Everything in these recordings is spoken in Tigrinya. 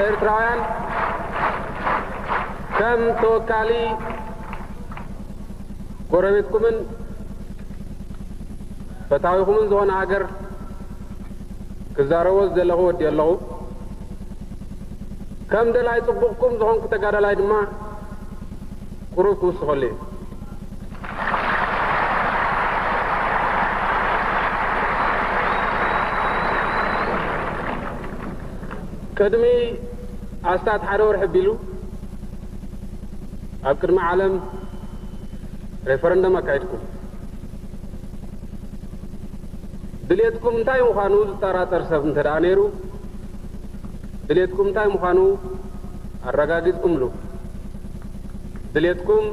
ኤርትራውያን፣ ከም ተወካሊ ጎረቤትኩምን ፈታዊኹምን ዝኾነ ሃገር ክዛረቦ ዝደለኹ ወዲ ኣለኹ። ከም ደላይ ጽቡቕኩም ዝኾንኩ ተጋዳላይ ድማ ቁሩብ ክውስኸሉ እየ። ቅድሚ ኣስታት ሓደ ወርሒ ኣቢሉ ኣብ ቅድሚ ዓለም ሬፈረንደም ኣካይድኩም። ድሌትኩም እንታይ ምዃኑ ዝጠራጠር ሰብ እንተ ደኣ ነይሩ፣ ድሌትኩም እንታይ ምዃኑ ኣረጋጊጽኩምሉ። ድሌትኩም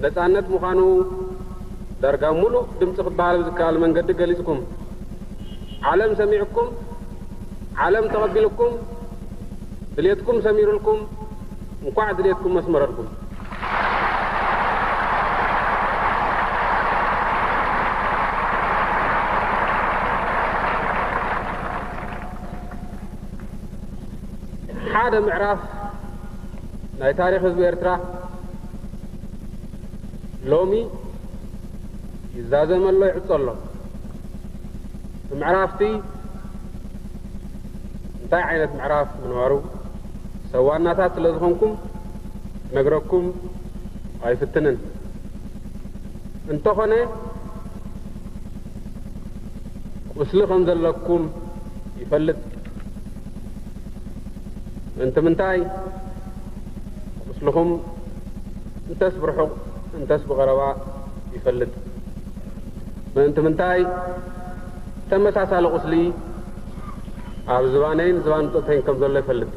ነጻነት ምዃኑ ዳርጋ ሙሉእ ድምጺ ክበሃል ብዝከኣል መንገዲ ገሊጽኩም። ዓለም ሰሚዕኩም፣ ዓለም ተቐቢልኩም፣ ድሌትኩም ሰሚሩልኩም፣ እንኳዕ ድሌትኩም መስመረልኩም። ሓደ ምዕራፍ ናይ ታሪኽ ህዝቢ ኤርትራ ሎሚ ይዛዘም ኣሎ፣ ይዕጾ ኣሎ። እቲ ምዕራፍቲ እንታይ ዓይነት ምዕራፍ ምንባሩ ሰብ ዋናታት ስለ ዝኾንኩም ክነግረኩም ኣይፍትንን። እንተኾነ ቁስሊ ከም ዘለኩም ይፈልጥ። ምእንቲ ምንታይ? ቁስልኹም እንተስ ብርሑቕ እንተስ ብቐረባ ይፈልጥ። ምእንቲ ምንታይ? ተመሳሳሊ ቁስሊ ኣብ ዝባነይን ዝባን ብጾተይን ከም ዘሎ ይፈልጥ።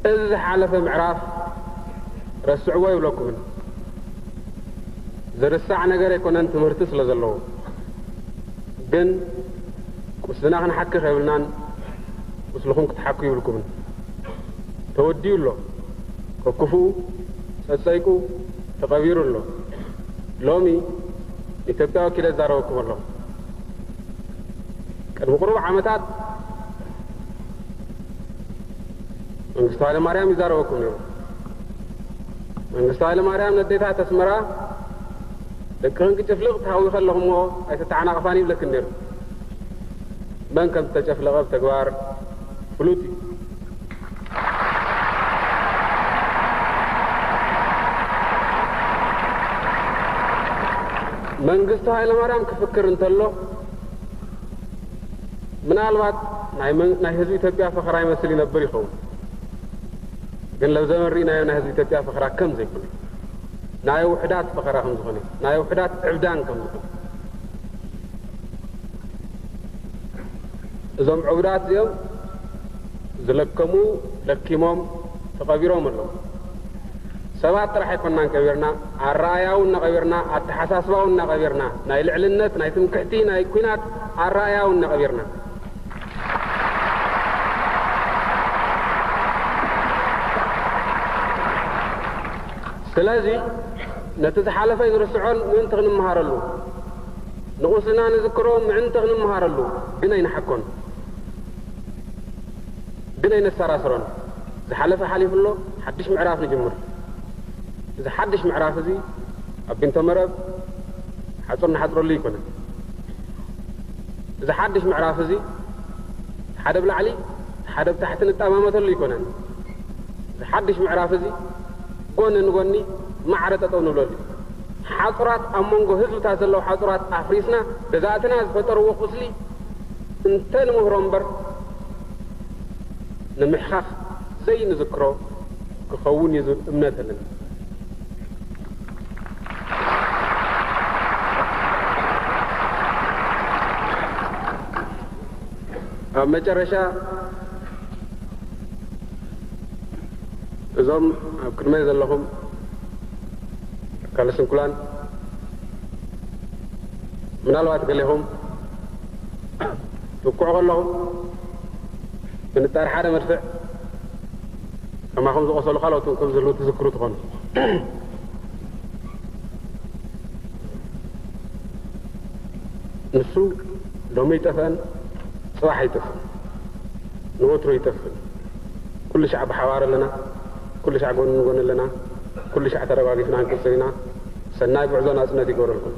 እዚ ዝሓለፈ ምዕራፍ ረስዕዎ ይብለኩምን። ዝርሳዕ ነገር ኣይኮነን፣ ትምህርቲ ስለ ዘለዎ። ግን ቁስልና ክንሓክኽ የብልናን፣ ቁስልኹም ክትሓኩ ይብልኩምን። ተወዲኡ ኣሎ። ከክፉኡ ጸጸይቁ ተቐቢሩ ኣሎ። ሎሚ ንኢትዮጵያ ወኪለ እዛረበኩም ኣለኹ። ቅድሚ ቁሩብ ዓመታት መንግስቱ ሃይለማርያም ይዛረበኩም ነይሩ። መንግስቱ ሃይለማርያም፣ ነዴታት ኣስመራ፣ ደቅኽን ክጭፍልቕ ተሃዊኸ ኣለኹ እሞ ኣይተተዓናቕፋን ይብለክን ነይሩ። መን ከም ዝተጨፍለቐ ብተግባር ፍሉጥ እዩ። መንግስቱ ሃይለማርያም ክፍክር እንተሎ፣ ምናልባት ናይ መን-፣ ናይ ህዝቢ ኢትዮጵያ ፈኸራ ይመስል ይነብር ይኸውን። ግን ለብዘበን ርኢናዮ ናይ ህዝቢ ኢትዮጵያ ፈኸራ ከም ዘይኮነ፣ ናይ ውሑዳት ፈኸራ ከም ዝኾነ፣ ናይ ውሑዳት ዕብዳን ከም ዝኾነ፣ እዞም ዕቡዳት እዚኦም ዝለከሙ ለኪሞም ተቐቢሮም ኣለዉ። ሰባት ጥራሕ ኣይኮናን ቀቢርና፣ ኣረኣእያ እውን እናቐቢርና፣ ኣተሓሳስባ እውን እናቐቢርና፣ ናይ ልዕልነት፣ ናይ ትምክሕቲ፣ ናይ ኲናት ኣረኣእያ እውን እናቐቢርና። ስለዚ ነቲ ዝሓለፈ ኣይንርስዖን፣ ምእንቲ ክንመሃረሉ፣ ንቑስልና ንዝክሮ ምእንቲ ክንመሃረሉ፣ ግን ኣይንሓኮን፣ ግን ኣይነሰራስሮን። ዝሓለፈ ሓሊፉ ኣሎ፣ ሓድሽ ምዕራፍ ንጅምር። እዚ ሓድሽ ምዕራፍ እዚ ኣብ ቢንቶ መረብ ሓጹር ንሓጽረሉ ኣይኮነን። እዚ ሓድሽ ምዕራፍ እዚ ሓደ ብላዕሊ ሓደ ብታሕቲ ንጠማመተሉ ኣይኮነን። እዚ ሓድሽ ምዕራፍ እዚ ጎኒ ንጎኒ ማዕረ ጠጠው ንብለሉ። ሓጹራት፣ ኣብ መንጎ ህዝብታት ዘለዉ ሓጹራት ኣፍሪስና፣ ገዛእትና ዝፈጠርዎ ቁስሊ እንተ ንምህሮ እምበር፣ ንምሕኻኽ ዘይንዝክሮ ክኸውን እዩ ዝብል እምነት ኣለኒ። ኣብ መጨረሻ፣ እዞም ኣብ ቅድመይ ዘለኹም ኣካለ ስንኩላን፣ ምናልባት ገሌኹም ትውቅዑ ከለኹም፣ ብንጣር ሓደ መድፍዕ ከማኹም ዝቆሰሉ ካልኦት እውን ከም ዝህልዉ ትዝክሩ ትኾኑ። እሱ ሎሚ ይጠፍአን ጽባሕ ኣይጠፍእን፣ ንወትሩ ይጠፍእ። ኩሉ ሻዕ ብሓባር ኣለና፣ ኩሉ ሻዕ ጎን ንጎን ኣለና፣ ኩሉ ሻዕ ተረጋጊፍና ክንቅጽል ኢና። ሰናይ ጉዕዞ ናጽነት ይገብረልኩም።